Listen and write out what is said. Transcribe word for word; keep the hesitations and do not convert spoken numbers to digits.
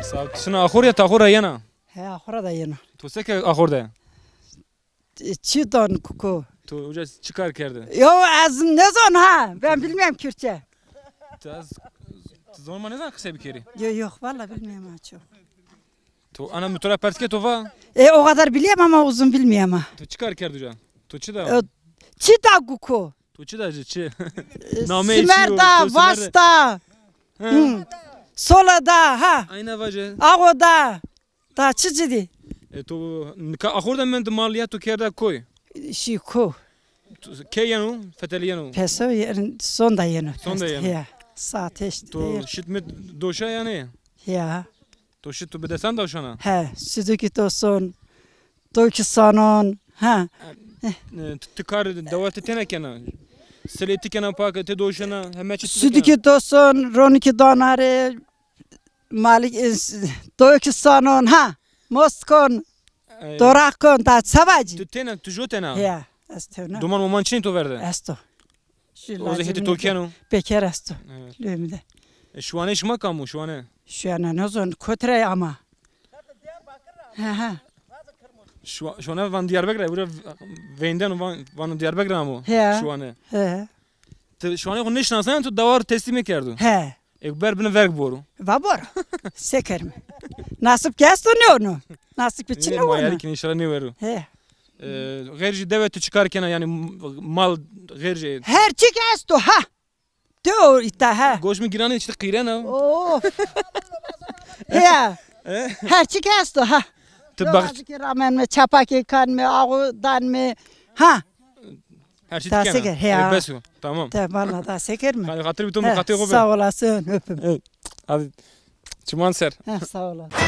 Sağ ol. Şina axur ya, taxur ra yena? He, axura da yena. To se ke axur de? E, çi dan kuko? To uca çi kar kerde? Yo, ez nezon ha. Ben bilmem Kürtçe. Ti ez, ti zon ma nezan qise bikerî? Yo, yok, valla bilmem ha çok. To ana mi to ra pers ke to va? E, o kadar biliyorum ama uzun bilmiyorum ha. To çi kar kerd uca? To çi da? E, çi da guko? To çi da ci, çi? E, Nameyê çi simer yo? Da, to simer de- Vasta. Hı. Hı. Sola da, ha. Ayna vace. Ağo da. Da çi cidî? E, to nika axur de mend mal ya to kerda koy? Şî ko. To, ke yeno, fetelî yeno? Peso yen-, son da yeno. Son da yeno. Ya. Saat eşt. To şit mi doşa yani? Ya. To şit to bi desan doşana? He, südükî to son. To ki sanon. Ha. E, ti, ti kar dewa ti tena kena. Silê ti kena pak, ti doşana, heme çi ti kena. Südükî to son, ronikî danare. Malik, e, s-, doyki sanon, ha. Most kon, e, doraq kon, da çavacî. Tu tena, tu jo tena? Ya, ez tena. Doman moman çin to verde? Esto. O zî hetê to keno? Beker esto. Evet. Lüyümde. E, şuane şima kam o, şuane? Şuane nezon, kotre ama. Ha, ha. Şu, şuane van Diyarbekir, bura veynden van, van Diyarbekir amo. He. Şuane. He. Ti şuane xo nêşinasena, tu dawar teslîmê kerdo. He. Ê ber bini verg boro. Va bor. Se kerme. Nasip ke esto ne ono. Nasip çi ne ono. Mayarî ki înşallah nêwero. He. E, xêr jî dewe tu çi kar kena, yanî mal xêr jî. Her çik esto ha. Teo îta ha. Goş mi gîranê, çi qîrena. Of. Ya. E? Her çik esto ha. Ti bax- Ki ramen mi, çapakê kan mi, ağu dan mi. Ha. Her şey tükene. He ya. E, bes o. Tamam. Te valla da seker mi? Hadi hatır bir ton katı. Sağ olasın, öpüm. Evet. Hadi. Çiman ser. Ha, sağ olasın.